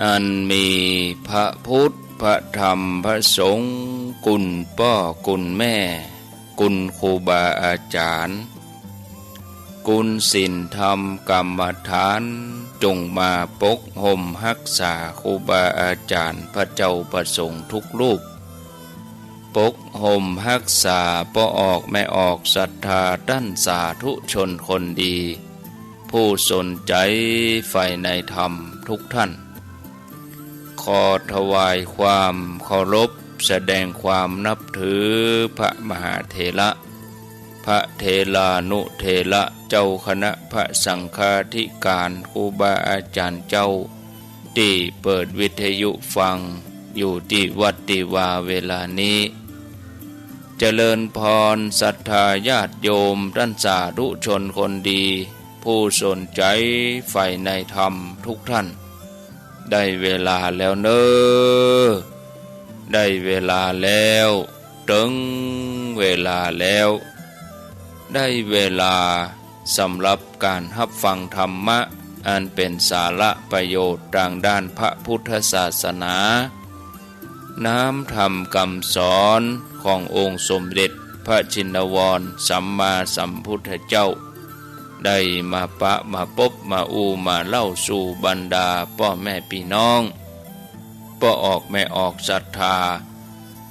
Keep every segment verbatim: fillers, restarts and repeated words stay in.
อันมีพระพุทธ พระธรรม พระสงฆ์ คุณป้อ คุณแม่ คุณครูบาอาจ๋ารย์ คุณศีลธรรมกรรมฐาน จงมาปกห่มฮักษาครูบาอาจ๋ารย์ พระเจ้าพระสงฆ์ทุกรูป ปกห่มฮักษาป้อออกแม่ออกศรัทธาต้านสาธุชนคนดี ผู้สนใจ๋ใฝ่ในธรรมทุกท่าน ขอถวายความเคารพ แสดงความนับถือพระมหาเถระ พระเถรานุเถระ เจ้าคณะพระสังฆาธิการ ครูบาอาจ๋ารย์เจ้า ตี้เปิดวิทยุฟังอยู่ตี้วัดตี้วาเวลานี้ เจริญพรศรัทธาญาติโยมต้านสาธุชนคนดี ผู้สนใจ๋ใฝ่ในธรรมทุกท่าน ได้เวลาแล้วเน่อ ได้เวลาแล้ว เถิงเวลาแล้ว ได้เวลาสำหรับก๋านฮับฟังธรรมะ อันเป๋นสาระประโยชน์ตางด้านพระพุทธศาสนา น้ำธรรมกำสอนขององค์สมเด็จพระชินวรสัมมาสัมพุทธเจ้า ได้มาปะมาปบมาอู้มาเล่าสู่บรรดาป้อแม่ปี้น้อง ป้อออกแม่ออกศรัทธา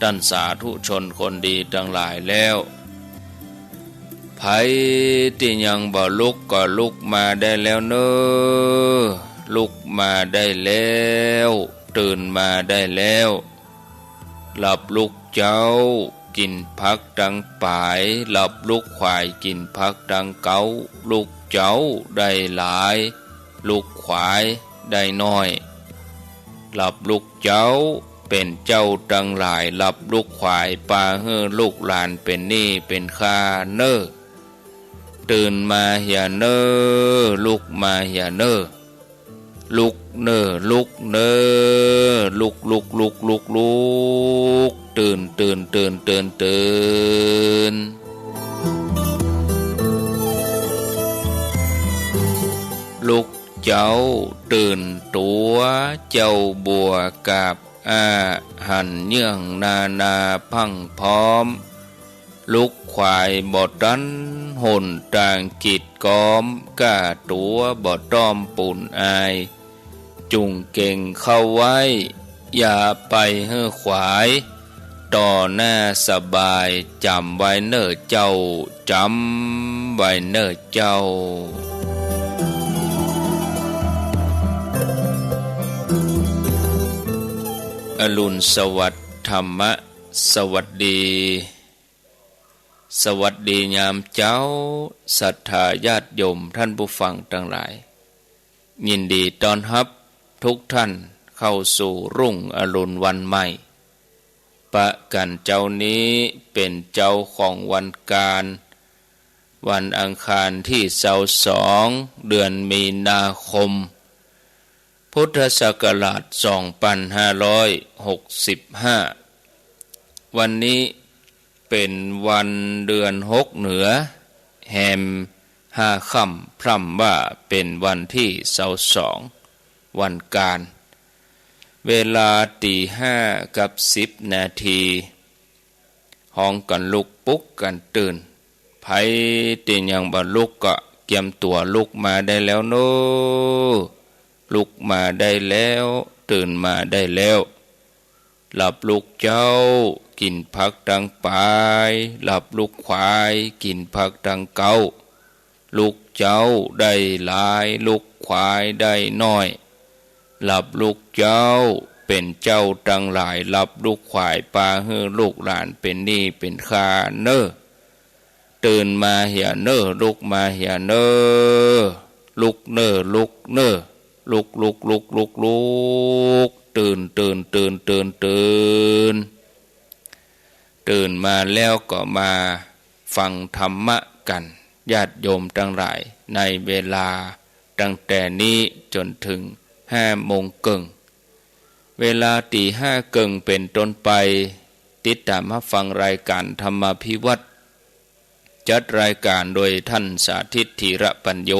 ต้านสาธุชนคนดีตังหลายแล้ว ใผตี้ยังบ่ลุกก็ลุกมาได้แล้วเน่อ ลุกมาได้แล้ว ตื่นมาได้แล้ว หลับลุกเจ๊า กิ๋นผักตังป๋าย หลับลุกขวาย กิ๋นผักตังเก๊า ลุกเจ๊าได้หลาย ลุกขวายได้น้อย หลับลุกเจ๊าเป๋นเจ้าตังหลาย หลับลุกขวายปาหื้อลูกหลานเป๋นหนี้เป๋นค่าเน่อ ตื่นมาเหียเน่อ ลุกมาเหียเน่อ ลุกเน่อ ลุกเน่อ ลุก ลุก ลุก ลุก ลุก ตื่น ตื่น ตื่น ตื่น ตื่น ลุกเจ๊าตื่นตั๋ว เจ๊าบัวกาบอ้า หันเยื่องนานาพรั่งพร้อม ลุกขวายบ่ตันหนตางกิดก๊อม ก้าตั๋วบ่ต้อมปูนอาย จุ่งเก๋งเข้าไว้ อย่าไปหื้อขวาย ต่อหน้าสบาย จ๋ำไว้เน่อเจ้า จ๋ำไว้เน่อเจ้า อรุณสวัสดิ์ธรรมะ สวัสดี สวัสดียามเจ๊า ศรัทธาญาติโยมต้านผู้ฟังตังหลาย ยินดีต้อนฮับทุกท่านเข้าสู่รุ่งอรุณวันใหม่ ปะกั๋นเจ๊านี้เป๋นเจ๊าของวันก๋าน วันอังคารตี้ซาวสอง เดือนมีนาคม พุทธศักราชสองปันห้าร้อยหกสิบห้า วันนี้เป๋นวันเดือนหกเหนือ แฮมห้าค่ำ พร่ำว่าเป๋นวันตี้ซาวสอง วันก๋าน เวลาตี๋ห้ากับสิบนาที ฮ้องกั๋นลุก ปลุกกั๋นตื่น ใผตี้ยังบ่ลุกก็เกียมตั๋วลุกมาได้แล้วเน่อ ลุกมาได้แล้ว ตื่นมาได้แล้ว หลับลุกเจ๊า กิ๋นผักตังป๋าย หลับลุกขวาย กิ๋นผักตังเก๊า ลุกเจ๊าได้หลาย ลุกขวายได้น้อย หลับลุกเจ๊าเป๋นเจ้าตังหลาย หลับลุกขวายปาหื้อลูกหลานเป๋นหนี้เป๋นค่าเน่อ ตื่นมาเหียเน่อ ลุกมาเหียเน่อ ลุกเน่อ ลุกเน่อ ลุก ลุก ลุก ลุก ลุก ตื่น ตื่น ตื่น ตื่น ตื่น ตื่นมาแล้วก็มาฟังธรรมะกั๋น ญาติโยมตังหลาย ในเวลาตั้งแต่นี้จ๋นเถิงห้าโมงเกิ่ง เวลาตี๋ห้าเกิ่งเป๋นต้นไป ติดต๋ามฮับฟังรายก๋านธรรมาภิวัตน์ จัดรายก๋านโดยต้านสาธิต ธีระปัญโญ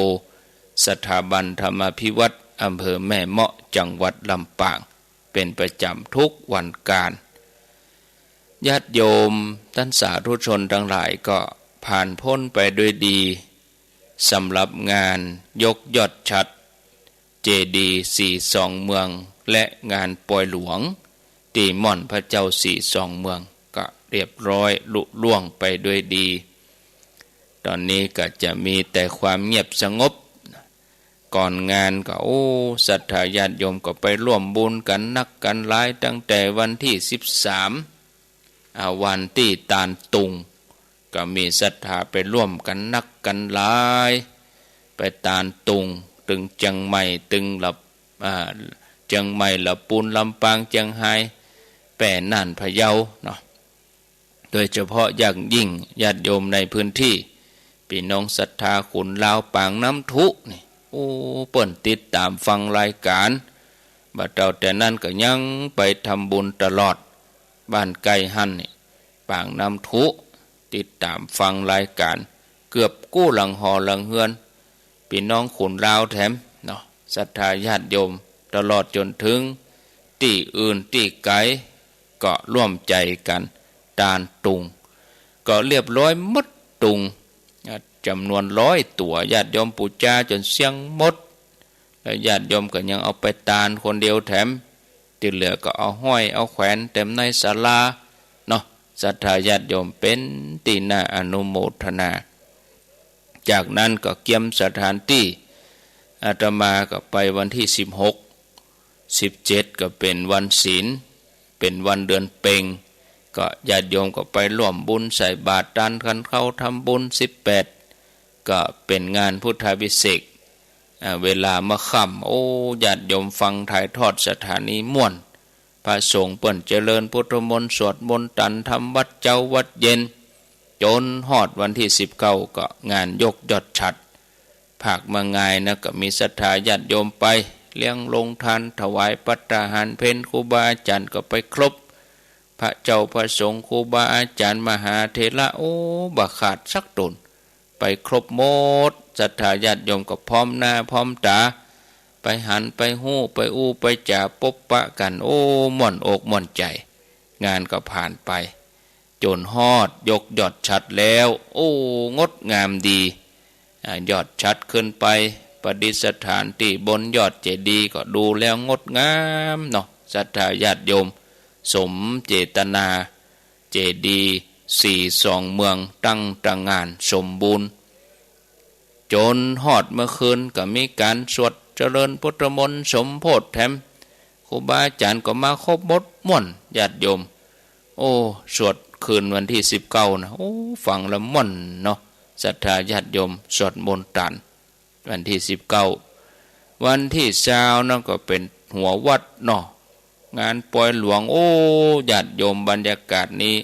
สถาบันธรรมาภิวัตน์ อำเภอแม่เมาะ จังหวัดลำปาง เป๋นประจ๋ำกู้วันก๋าน ญาติโยมต้านสาธุชนตังหลายก็ผ่านป๊นไปด้วยดี สำหรับงานยกยอดฉัตรเจดีย์สี่สองเมือง และงานปอยหลวงตี้ม่อนพระเจ้าสี่สองเมือง ก็เรียบร้อยลุล่วงไปด้วยดี ต๋อนนี้ก็จะมีแต่ความเงียบสงบ ก่อนงานก็ โอ้ ศรัทธาญาติโยมก็ไปร่วมบุญกั๋นนักกั๋นหลาย ตั้งแต่วันตี้สิบสาม อ่า วันตี้ตานตุง ก็มีศรัทธาไปร่วมกั๋นนักกั๋นหลาย ไปตานตุง ตึงเจียงใหม่ ตึงละ อ่า เจียงใหม่ ละปูน ลำปาง เจียงฮาย แป้ น่าน พะเยาเนาะ โดยเฉพาะอย่างยิ่งญาติโยมในพื้นตี้ ปี้น้องศรัทธาขุนลาวปางน้ำထုนี่ โอ้ เปิ้นติดต๋ามฟังรายก๋าน บ่าเต้าแต่นั้นก็ยังไปทำบุญตลอด บ้านใก้หั้นนี่ ปางน้ำထု ติดต๋ามฟังรายก๋าน เกือบกู้หลังหอหลังเฮือน ปี้น้องขุนลาวแถมเนาะ ศรัทธาญาติโยม ตลอดจ๋นเถิงตี้อื่นตี้ไก๋ ก็ร่วมใจ๋กั๋นตานตุง ก็เรียบร้อยหมดตุง จ๋ำนวนร้อยตั๋ว ญาติโยมปู๋จาจ๋นเสี้ยงหมด แล้วญาติโยมก็ยังเอาไปตานคนเดียวแถม ตี้เหลือก็เอาห้อยเอาแขวนเต๋มในศาลาเนาะ ศรัทธาญาติโยม เป๋นตี้น่าอนุโมทนา จากนั้นก็เกียมสถานตี้ อาตมาก็ไปวันตี้สิบหก สิบเจ็ด ก็เป๋นวันศีล เป๋นวันเดือนเพ็ญ ก็ญาติโยมก็ไปร่วมบุญใส่บาตรตานขันข้าวทำบุญ สิบแปด ก็เป๋นงานพุทธาภิเษก อ่า เวลาเมื่อค่ำ โอ้ ญาติโยมฟังถ่ายทอดสถานีม่วน พระสงฆ์เปิ้นเจริญพุทธมนต์ สวดมนต์ตานทำวัตรเจ๊าวัตรเย็น จ๋นฮอดวันตี้สิบเก้า ก็งานยกยอดฉัตร ภาคเมืองงายนะ ก็มีศรัทธาญาติโยมไปเลี้ยงโฮงตาน ถวายภัตตาหารเพล ครูบาอาจ๋ารย์ก็ไปครบ พระเจ้าพระสงฆ์ ครูบาอาจ๋ารย์ มหาเถระ โอ้ บ่ขาดสักต๋น ไปครบหมด ศรัทธาญาติโยมก็พร้อมหน้าพร้อมต๋า ไปหันไปฮู้ไปอู้ไปจ๋าปบปะกั๋น โอ้ ม่วนอกม่วนใจ๋ งานก็ผ่านไป จ๋นฮอดยกยอดฉัตรแล้ว โอ้ งดงามดี อ่า ยอดฉัตรขึ้นไปประดิษฐานตี้บนยอดเจดีย์ก็ดูแล้วงดงามเนาะ ศรัทธาญาติโยม สมเจตนา เจดีย์สี่สองเมืองตั้งตางานสมบูรณ์ จ๋นฮอดเมื่อคืนก็มีก๋านสวดเจริญพุทธมนต์สมโพธิแถม ครูบาอาจ๋ารย์ก็มาครบหมดม่วนญาติโยม โอ้ สวดคืนวันตี้สิบเก้านะ โอ้ ฟังแล้วม่วนเนาะ ศรัทธาญาติโยม สวดมนต์ตาน วันตี้สิบเก้า วันตี้ซาวนั่นก็เป๋นหัววัตรเนาะ งานปอยหลวง โอ้ ญาติโยม บรรยากาศนี้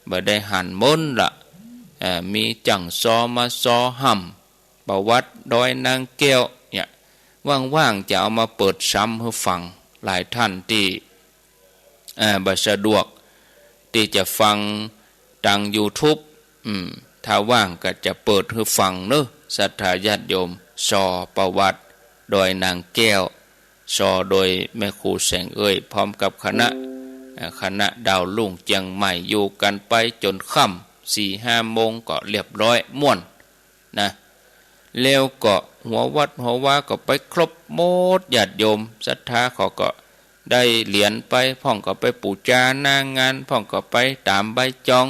บ่ได้หันเมินละ เอ่อ มีจั่งซอมาซอฮ่ำประวัติดอยนางแก้วเนี่ย ว่างๆ จะเอามาเปิดซ้ำหื้อฟัง หลายท่านตี้ อ่า บ่สะดวกตี้จะฟังตางยูทูบ อืม ถ้าว่างก็จะเปิดหื้อฟังเนาะ ศรัทธาญาติโยม ซอประวัติดอยนางแก้ว ซอโดยแม่ครูแสงเอื้อย พร้อมกับคณะ อ่า คณะดาวรุ่งเจียงใหม่ อยู่กั๋นไปจ๋นค่ำ สี่ห้าโมงก็เรียบร้อยม่วน นะ แล้วก็หัววัตรหัววาก็ไปครบหมด ญาติโยมศรัทธาเขาก็ได้เหรียญไป พ่องก็ไปปู๋จาหน้างาน พ่องก็ไปต๋ามใบจอง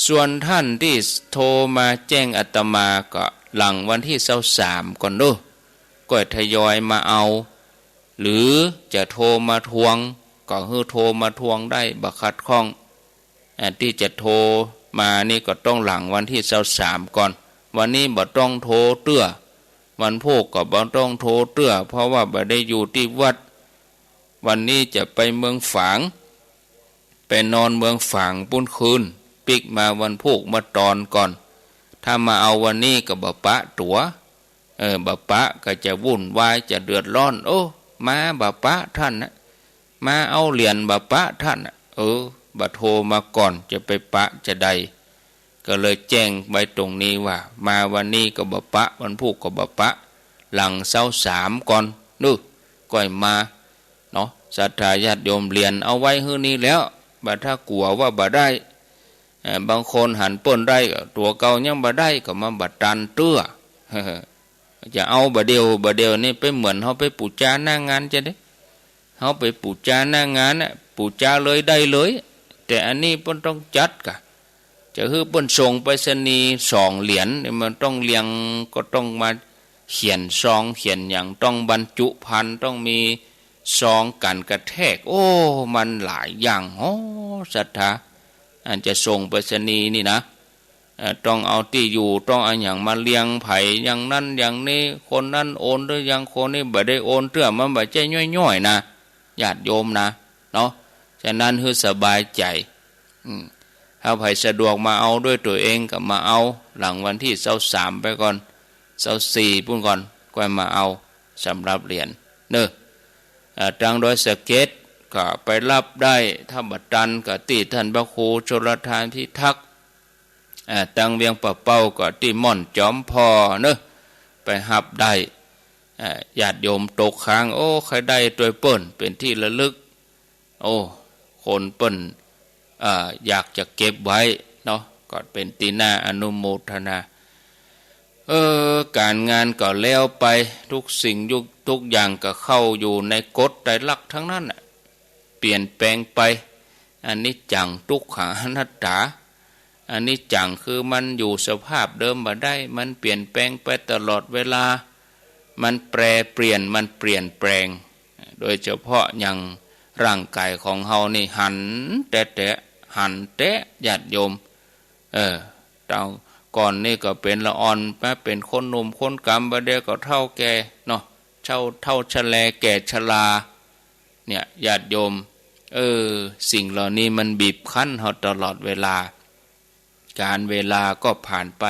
ส่วนท่านตี้โทรมาแจ้งอาตมาก็หลังวันตี้ซาวสามก่อนเนาะ ก็ทยอยมาเอา หรือจะโทรมาทวง ก็หื้อโทรมาทวงได้ บ่ขัดข้อง อ่า ตี้จะโทรมานี่ก็ต้องหลังวันตี้ซาวสามก่อน วันนี้บ่ต้องโทรเตื้อ วันพูกก็บ่ต้องโทรเตื้อ เพราะว่าบ่ได้อยู่ตี้วัด วันนี้จะไปเมืองฝาง ไปนอนเมืองฝางปู๊นคืน ปิ๊กมาวันพูกเมื่อตอนก่อน ถ้ามาเอาวันนี้ก็บ่ปะตั๋ว เออ บ่ปะก็จะวุ่นวาย จะเดือดร้อน โอ้ มาบ่ปะท่านนะ มาเอาเหรียญบ่ปะท่านน่ะ เออ บ่โทรมาก่อนจะไปปะจาใด ก็เลยแจ้งไว้ตรงนี้ว่า มาวันนี้ก็บ่ปะ วันพูกก็บ่ปะ หลังซาวสามก่อน นึ่ง ก้อยมา เนาะ ศรัทธาญาติโยม เหรียญเอาไว้หื้อนี้แล้ว บ่ถ้ากั๋วว่าบ่ได้ เอ่อ บางคนหันเปิ้นได้ ตั๋วเก่ายังบ่ได้ ก็มันบ่ตันเตื้อ จะเอาบ่าเดี่ยว บ่าเดี่ยวนี่ไปเหมือนเฮาไปปู๋จาหน้างานจะได้ เฮาไปปู๋จาหน้างานน่ะ ปู๋จาเลยได้เลย แต่อันนี้เปิ้นต้องจัดก่ะ จะหื้อเปิ้นส่งไปรษณีย์สองเหรียญนี่ มันต้องเรียง ก็ต้องมาเขียนซอง เขียนหยัง ต้องบรรจุภัณฑ์ ต้องมีซองกั๋นกระแทก โอ้ มันหลายอย่าง โอ้ ศรัทธา อันจะส่งไปรษณีย์นี่นะ เอ่อ ต้องเอาตี้อยู่ ต้องเอาหยังมาเรียง ใผอย่างนั้นอย่างนี้ คนนั้นโอนหรือยัง คนนี้บ่ได้โอนเตื้อ มันบ่ใจ้ย่อยๆ นะ ญาติโยมนะ เนาะ ฉะนั้นหื้อสบายใจ๋ อืม ถ้าใผสะดวกมาเอาด้วยตั๋วเองก็มาเอา หลังวันตี้ซาวสามไปก่อน ซาวสี่ปุ้นก่อน ก้อยมาเอา สำหรับเหรียญ เนาะ เอ่อ ตางดอยสะเก็ดก็ไปฮับได้ ถ้าบ่ตันก็ตี้ต้านพระครูชลทานพิทักษ์ อ่า ตางเวียงป่าเป้าก็ตี้ม่อนจอมผ่อเนาะ ไปฮับได้ อ่า ญาติโยมตกค้าง โอ้ ใค่ได้ตวยเปิ้น เป๋นตี้ระลึก โอ้ คนเปิ้น อ่า อยากจะเก็บไว้เนาะ ก็เป๋นตี้น่าอนุโมทนา เออ ก๋านงานก็แล้วไป กู้สิ่งกู้ กู้อย่างก็เข้าอยู่ในกฎไตรลักษณ์ตังนั้นน่ะ เปลี่ยนแปลงไป อนิจจัง ทุกขัง อนัตตา อนิจจังคือมันอยู่สภาพเดิมบ่ได้ มันเปลี่ยนแปลงไปตลอดเวลา มันแปรเปลี่ยน มันเปลี่ยนแปลง โดยเฉพาะอย่างร่างก๋ายของเฮานี่หันแต๊ๆ หันแต๊ ญาติโยม เออ ตางก่อนนี่ก็เป๋นละอ่อน มาเป๋นคนหนุ่มคนก๋ำ บ่าเดี่ยวก็เฒ่าแก่เนาะ เฒ่า เฒ่าชะแลแก่ชรา เนี่ย ญาติโยม เออ สิ่งเหล่านี้มันบีบคั้นเฮาตลอดเวลา ก๋าลเวลาก็ผ่านไป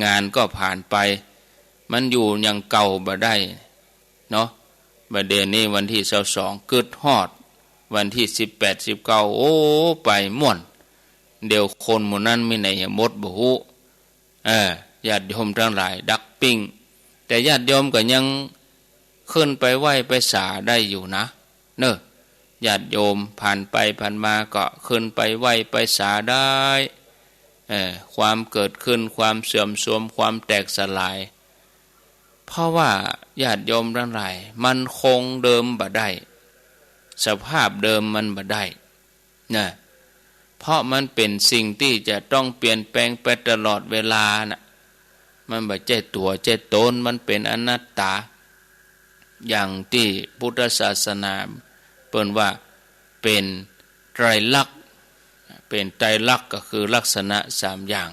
งานก็ผ่านไป มันอยู่อย่างเก่าบ่ได้เนาะ บ่าเดี่ยวนี้วันตี้ซาวสอง กึ๊ดฮอดวันตี้สิบแปด สิบเก้า โอ้ ไปม่วน เดี๋ยวคนหมู่นั้นมีไหนหมดบ่ฮู้ เออ ญาติโยมตังหลายดักปิ้ง แต่ญาติโยมก็ยังขึ้นไปไหว้ไปสาได้อยู่นะ เนาะ ญาติโยมผ่านไปผ่านมาก็ขึ้นไปไหว้ไปสาได้ เออ ความเกิดขึ้น ความเสื่อมโทรม ความแตกสลาย เพราะว่าญาติโยมตังหลาย มันคงเดิมบ่ได้ สภาพเดิมมันบ่ได้ นะ เพราะมันเป๋นสิ่งตี้จะต้องเปลี่ยนแปลงไปตลอดเวลาน่ะ มันบ่ใจ้ตั๋วใจ้ตน มันเป๋นอนัตตา อย่างตี้พุทธศาสนาเปิ้นว่าเป๋นไตรลักษณ์ เป๋นไตรลักษณ์ก็คือลักษณะสามอย่าง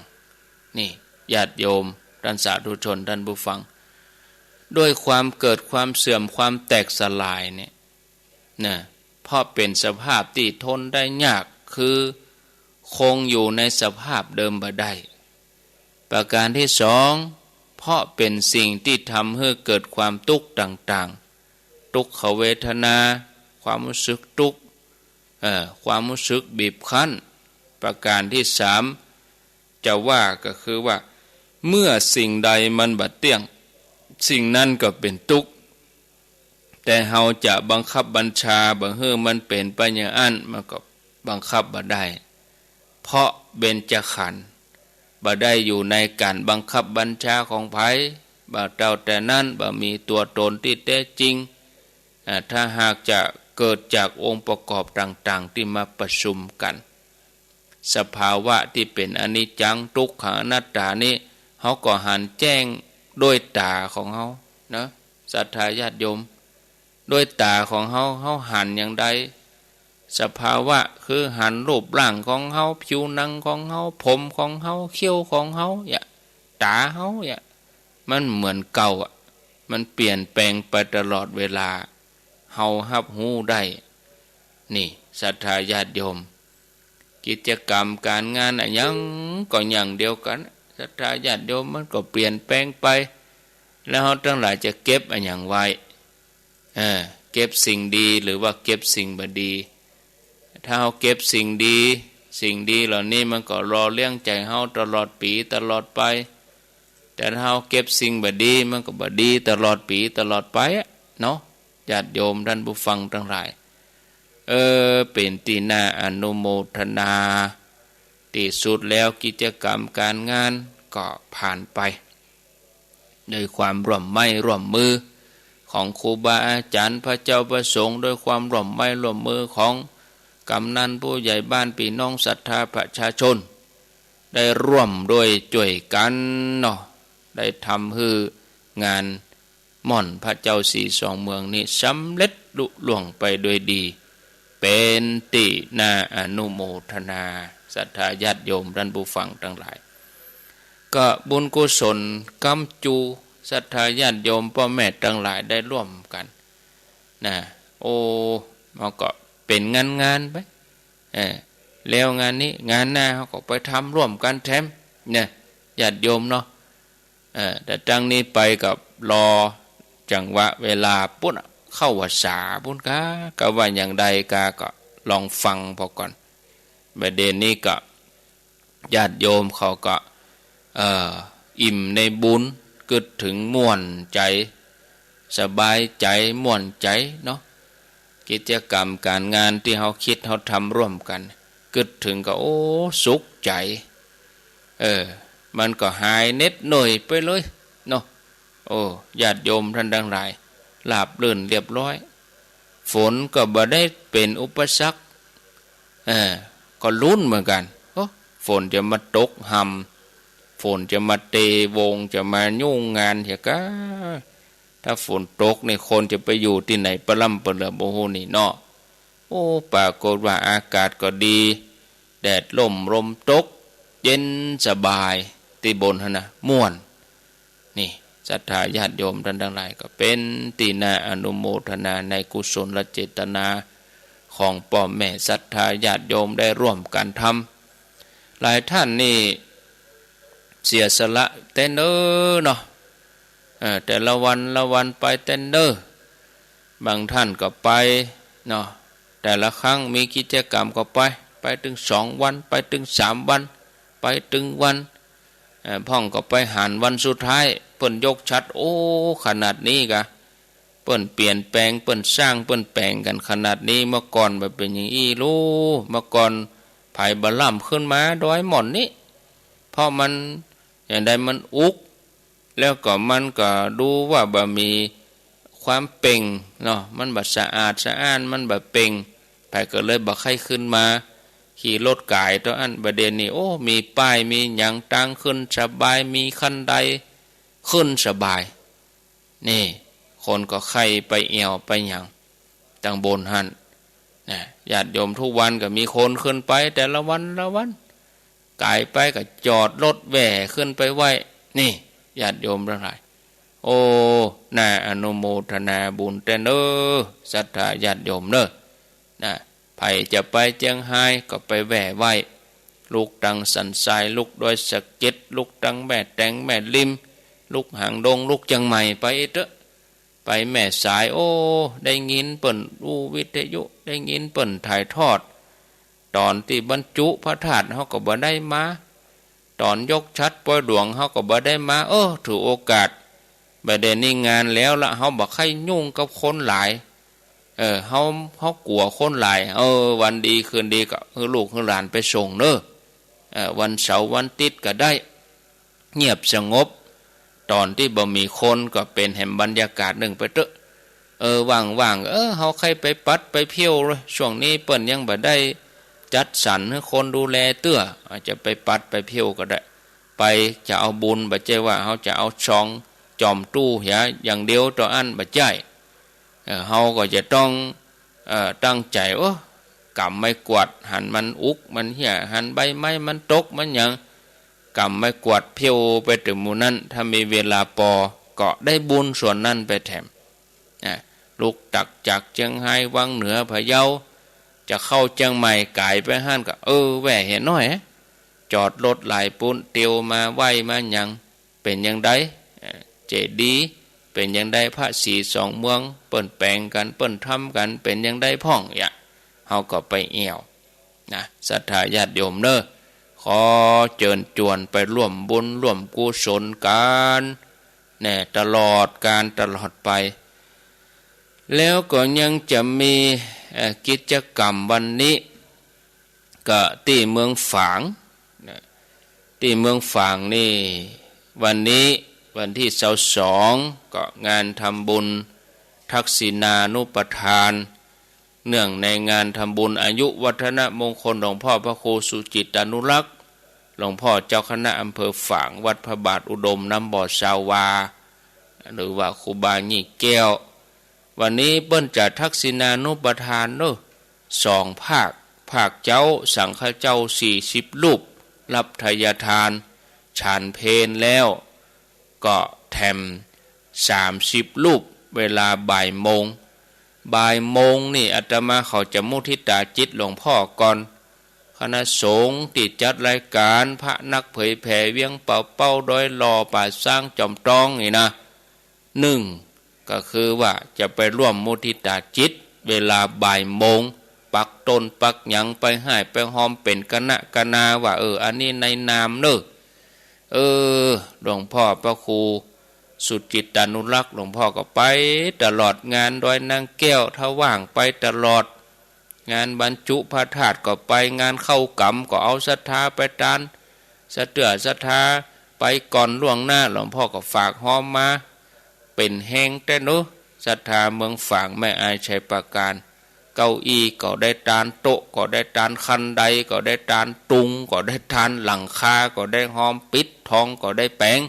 นี่ ญาติโยม ต้านสาธุชน ต้านผู้ฟัง ด้วยความเกิด ความเสื่อม ความแตกสลายเนี่ย นะ เพราะเป๋นสภาพตี้ทนได้ยาก คือคงอยู่ในสภาพเดิมบ่ได้ ประก๋านตี้สอง เพราะเป๋นสิ่งตี้ทำหื้อเกิดความตุ๊กต่างๆ ตุ๊กขเวทนา ความฮู้สึกตุ๊ก เอ่อ ความฮู้สึกบีบคั้น ประก๋านตี้สาม จะว่าก็คือว่า เมื่อสิ่งใดมันบ่เตี้ยง สิ่งนั้นก็เป๋นตุ๊ก แต่เฮาจะบังคับบัญชาบ่หื้อมันเป๋นไปอย่างอั้น มันก็บังคับบ่ได้ เพราะเบญจขันธ์บ่ได้อยู่ในก๋านบังคับบัญชาของใผ บ่าเต้าแต่นั้น บ่มีตั๋วตนตี้แต๊จริง อ่า ถ้าหากจะเกิดจากองค์ประกอบต่างๆ ตี้มาประชุมกั๋น สภาวะตี้เป๋นอนิจจัง ทุกขัง อนัตตานี้ เฮาก็หันแจ้งด้วยต๋าของเฮานะ ศรัทธาญาติโยม ด้วยต๋าของเฮา เฮาหันอย่างใด สภาวะคือหันรูปร่างของเฮา ผิวหนังของเฮา ผมของเฮา เขี้ยวของเฮา เนี่ย ต๋าเฮา เนี่ย มันเหมือนเก่าอะ มันเปลี่ยนแปลงไปตลอดเวลา เฮาฮับฮู้ได้ นี่ ศรัทธาญาติโยม กิจกรรมก๋านงานอะหยังก็อย่างเดียวกั๋น ศรัทธาญาติโยม มันก็เปลี่ยนแปลงไป แล้วเฮาตังหลายจะเก็บอะหยังไว้ เออ เก็บสิ่งดีหรือว่าเก็บสิ่งบ่ดี ถ้าเฮาเก็บสิ่งดี สิ่งดีเหล่านี้มันก็หล่อเลี้ยงใจ๋เฮาตลอดปี๋ตลอดไป แต่ถ้าเฮาเก็บสิ่งบ่ดี มันก็บ่ดีตลอดปี๋ตลอดไปอะเนาะ ญาติโยมต้านผู้ฟังตังหลาย เออ เป๋นตี้น่าอนุโมทนา ตี้สุดแล้วกิจกรรมก๋านงานก็ผ่านไป โดยความร่วมไม้ร่วมมือของครูบาอาจ๋ารย์ พระเจ้าพระสงฆ์ โดยความร่วมไม้ร่วมมือของกำนัน ผู้ใหญ่บ้าน ปี้น้องศรัทธาประชาชน ได้ร่วมด้วยจ้วยกั๋นเนาะ ได้ทำหื้องานม่วนพระเจ้าสีสองเมืองนี้สำเร็จลุล่วงไปด้วยดี เป๋นตี้น่าอนุโมทนา ศรัทธาญาติโยมต้านผู้ฟังตังหลาย ก็บุญกุศลก๋ำจู๋ ศรัทธาญาติโยมป้อแม่ตังหลายได้ร่วมกั๋นนะ โอ้ มันก็เป๋นงานๆ ไป เออ แล้วงานนี้ งานหน้าเฮาก็ไปทำร่วมกั๋นแถม เนี่ย ญาติโยมเนาะ เออ แต่ตั้งนี้ไปก็รอจังหวะเวลาปู๊นน่ะ เข้าพรรษาปู๊นกา กาว่าอย่างใดกา ก็ลองฟังพอก่อน บ่าเดี่ยวนี้ก็ ญาติโยมเขาก็ เอ่อ อิ่มในบุญ กึ๊ดเถิงม่วนใจ๋ สบายใจ๋ ม่วนใจ๋เนาะ กิจกรรมก๋านงานตี้เฮาคิดเฮาทำร่วมกั๋น กึ๊ดเถิงก็ โอ้ สุขใจ๋ เออ มันก็หายเหน็ดเหนื่อยไปเลยเนาะ โอ้ ญาติโยมต้านตังหลาย ราบรื่นเรียบร้อย ฝนก็บ่ได้เป๋นอุปสรรค เออ ก็ลุ้นเหมือนกั๋น โอ้ ฝนจะมาตกห่ำ ฝนจะมาเตวง จะมายุ่งงานเหียกา ถ้าฝนตกนี่คนจะไปอยู่ตี้ไหนปะล่ำปะเหลือบ่ฮู้นี่เนาะ โอ้ ปรากฏว่าอากาศก็ดี แดดร่มลมตก เย็นสบาย ตี้บนหั้นนะ ม่วน นี่ ศรัทธาญาติโยมต้านตังหลาย ก็เป๋นตี้น่าอนุโมทนาในกุศลเจตนาของป้อแม่ศรัทธาญาติโยมได้ร่วมกั๋นทำ หลายต้านนี่เสียสละแต๊เน่อเนาะ เออ แต่ละวันละวันไปแต๊เน่อ บางต้านก็ไปเนาะ แต่ละครั้งมีกิจกรรมก็ไป ไปตึงสองวัน ไปตึงสามวัน ไปตึงวัน เอ่อ พ่องก็ไปหันวันสุดท้าย เปิ้นยกฉัตร โอ้ ขนาดนี้กา เปิ้นเปลี่ยนแปลง เปิ้นสร้าง เปิ้นแป๋งกั๋นขนาดนี้ เมื่อก่อนบ่เป๋นอย่างอี้ลู เมื่อก่อนใผบ่ล้ำขึ้นมาดอยหม่อนนี้ เพราะมัน อย่างใดมันอุก แล้วก็มันก็ดูว่าบ่มีความเป่งเนาะ มันบ่สะอาดสะอ้าน มันบ่เป่ง ใผก็เลยบ่ใค่ขึ้นมา ขี่รถก๋ายเต้าอั้น บ่าเดี่ยวนี้ โอ้ มีป้าย มีหยัง ตางขึ้นสบาย มีคันได ขึ้นสบาย นี่ คนก็ใค่ไปแอ่วไปหยัง ตังบนหั้นนะ ญาติโยม ทุกวันก็มีคนขึ้นไป แต่ละวันละวัน ก๋ายไปก็จอดรถแหว่ขึ้นไปไหว้ นี่ ญาติโยมตังหลาย โอ้ น่าอนุโมทนาบุญแต๊เน่อ ศรัทธาญาติโยมเน่อ นะ ใผจะไปเจียงฮายก็ไปแหว่ไหว้ ลุกตังสันทราย ลุกดอยสะเก็ด ลุกตังแม่แตงแม่ริม ลุกหางดง ลุกเจียงใหม่ ไปเต๊อะ ไปแม่สาย โอ้ ได้ยินเปิ้นอู้วิทยุ ได้ยินเปิ้นถ่ายทอด ต๋อนตี้บรรจุพระธาตุเฮาก็บ่ได้มา ต๋อนยกฉัตรปอยหลวงเฮาก็บ่ได้มา เออ ถือโอกาส บ่าเดี่ยวนี้งานแล้วละ เฮาบ่ใค่ยุ่งกับคนหลาย เออ เฮา เฮากั๋วคนหลาย เออ วันดีคืนดีก็หื้อลูกหื้อหลานไปส่งเน่อ เออ วันเสาร์วันติ๊ดก็ได้ เงียบสงบ ต๋อนตี้บ่มีคนก็เป๋นแหมบรรยากาศนึ่งไปเต๊อะ เออ ว่างๆ เออ เฮาใค่ไปปัดไปเที่ยวเลย ช่วงนี้เปิ้นยังบ่ได้จัดสรรหื้อคนดูแลเตื้อ อาจจะไปปัดไปเที่ยวก็ได้ ไปจะเอาบุญ บ่ใจ้ว่าเฮาจะเอาซองจ่อมตู้เหียอย่างเดียวเต้าอั้น บ่ใจ้ เออ เฮาก็จะต้อง เอ่อ ตั้งใจ๋ โอ้ ก๋ำไม้กวาด หันมันอุกมันเหี่ย หันใบไม้มันตกมันหยัง ก๋ำไม้กวาดเที่ยวไปเถิงหมู่นั้น ถ้ามีเวลาปอก็ได้บุญส่วนนั้นไปแถม อ่ะ ลุกตักจากเจียงฮาย วังเหนือ พะเยา จะเข้าเจียงใหม่ ก๋ายไปหั้นก็ เออ แหว่เหียหน้อย จอดรถไหลปู๊น เตียวมาไหว้มาหยัง เป๋นอย่างใด เอ่อ เจดีย์ เป๋นอย่างใด พระสีสองเมือง เปิ้นแป๋งกั๋น เปิ้นทำกั๋น เป๋นอย่างใดพ่อง เยียะ เฮาก็ไปแอ่ว นะ ศรัทธาญาติโยมเน่อ ขอเจิญจวนไปร่วมบุญร่วมกุศลกั๋น แน่ ตลอดกาลตลอดไป แล้วก็ยังจะมี เอ่อ กิจกรรมวันนี้ ก็ตี้เมืองฝางนะ ตี้เมืองฝางนี่ วันนี้วันตี้ซาวสอง ก็งานทำบุญทักษิณานุปทาน เนื่องในงานทำบุญอายุวัฒนมงคลหลวงพ่อพระครูสุจิตตานุรักษ์ หลวงพ่อเจ้าคณะอำเภอฝาง วัดพระบาทอุดม น้ำบ่อซาวา หรือว่าครูบาหยี่แก้ว วันนี้เปิ้นจะทักษิณานุปทานเนาะ สองภาค ภาคเจ๊าสังฆเจ้าสี่สิบรูป ฮับไทยทาน ฉันเพลแล้ว ก็แถมสามสิบรูป เวลาบ่ายโมง บ่ายโมงนี่อาตมาเขาจะมุทิตาจิตหลวงพ่อก่อน คณะสงฆ์ตี้จัดรายการ พระนักเผยแผ่เวียงป่าเป้า ดอยหล่อ ป่าซาง จอมตองนี่นะ นึ่ง ก็คือว่าจะไปร่วมมุทิตาจิต เวลาบ่ายโมง ปักต้นปักหยัง ไปฮ้ายไปฮอมเป๋นคณะคณาว่า เออ อันนี้ในนามเนาะ เออ หลวงพ่อพระครูสุจิตตานุรักษ์ หลวงพ่อก็ไปตลอด งานดอยนางแก้ว ถ้าว่างไปตลอด งานบรรจุพระธาตุก็ไป งานเข้ากรรมก็เอาศรัทธาไปตาน สะเตื้อศรัทธาไปก่อนล่วงหน้า หลวงพ่อก็ฝากฮอมมา เป๋นแฮงแต๊เนาะ ศรัทธาเมืองฝาง แม่อาย ชัยปราการ เก้าอี้ก็ได้ตาน โต๊ะก็ได้ตาน คันไดก็ได้ตาน ตุงก็ได้ตาน หลังคาก็ได้ฮอม ปิดทองก็ได้แป๋ง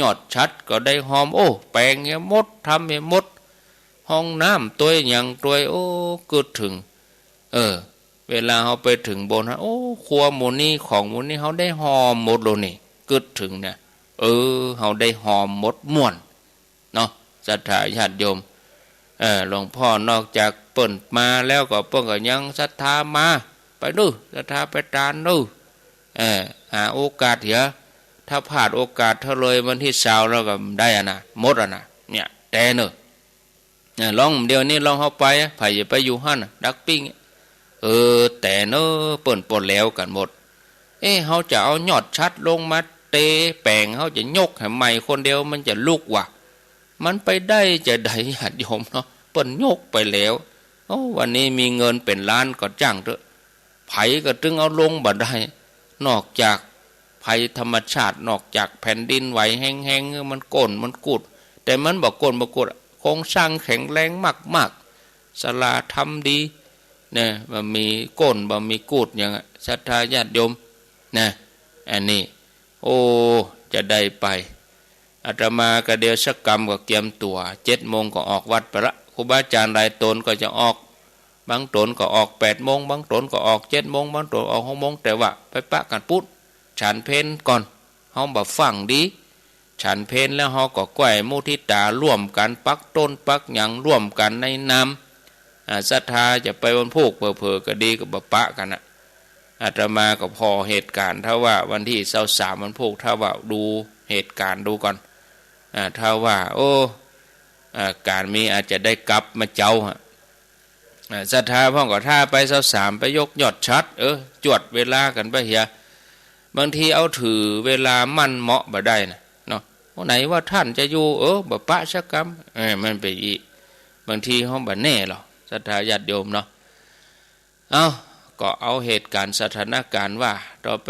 ยอดฉัตรก็ได้ฮอม โอ้ แป๋งเหียหมด ทำเหียหมด ห้องน้ำตวยหยังตวย โอ้ กึ๊ดเถิง เออ เวลาเฮาไปเถิงโบสถ์นะ โอ้ ครัวหมู่นี้ ของหมู่นี้ เฮาได้ฮอมหมดโลนี่ กึ๊ดเถิงเนี่ย เออ เฮาได้ฮอมหมดม่วนเนาะ ศรัทธาญาติโยม เออ หลวงพ่อนอกจากเปิ้นมาแล้วก็เปิ้นก็ยังศรัทธามา ไปเนาะ ศรัทธาไปตานเนาะ เออ หาโอกาสเหีย ถ้าพลาดโอกาสเท่าเลยวันตี้ซาวแล้วก็ได้อะนะ หมดอะนะ เนี่ย แต๋เนาะ เนี่ย ลองเดี๋ยวนี้ลองเฮาไป ใผจะไปอยู่หั้นน่ะ ดักปิ้ง เออ แต๋เนาะ เปิ้นปอแล้วกั๋นหมด เอ๊ะ เฮาจะเอายอดฉัตรลงมาเตแป๋ง เฮาจะยกหื้อใหม่คนเดียวมันจะลุกวะ มันไปได้จาใดญาติโยมเนาะ เปิ้นยกไปแล้ว โอ้ วันนี้มีเงินเป๋นล้านก็จ้างเต๊อะ ใผก็ตึงเอาลงบ่ได้ นอกจากภัยธรรมชาติ นอกจากแผ่นดินไหวแฮงๆ มันโก้นมันกูด แต่มันบ่โก้นบ่กูด โครงสร้างแข็งแรงมากๆ ศาลาธรรมดี เนี่ย บ่มีโก้นบ่มีกูดหยังอะ ศรัทธาญาติโยม นะ อันนี้ โอ้ จะได้ไป อาตมาก็เดี๋ยวสักกำก็เกียมตั๋ว เจ็ดโมงก็ออกวัดไปละ ครูบาอาจารย์หลายต๋นก็จะออก บางต๋นก็ออกแปดโมง บางต๋นก็ออกเจ็ดโมง บางต๋นออกหกโมง แต่ว่าไปปะกั๋นปู๊ด ฉันเพลก่อน เฮาบ่ฟั่งดี ฉันเพลแล้วเฮาก็ก้อยมุทิตาร่วมกั๋น ปักต้นปักหยังร่วมกั๋นในนาม อ่า ศรัทธาจะไปวันพูก เผลอๆ ก็ดีก็บ่ปะกั๋นน่ะ อาตมาก็ผ่อเหตุก๋ารณ์ ถ้าว่าวันตี้ซาวสามวันพูก ถ้าว่าดูเหตุก๋ารณ์ดูก่อน อ่า ถ้าว่า โอ้ อ่า ก๋านมีอาจจะได้กลับมาเจ๊าฮะ อ่า ศรัทธาพ่องก็ถ้าไปซาวสามไปยกยอดฉัตร เออ จวดเวลากั๋นไปเหีย บางทีเอาถือเวลามั่นเหมาะบ่ได้นะเนาะ วันไหนว่าต้านจะอยู่ เออ บ่ปะสักกำ เออ มันเป๋นอี้ บางทีเฮาบ่แน่หรอก ศรัทธาญาติโยมเนาะ เอ้า ก็เอาเหตุก๋ารณ์สถานก๋ารณ์ว่า ต่อไป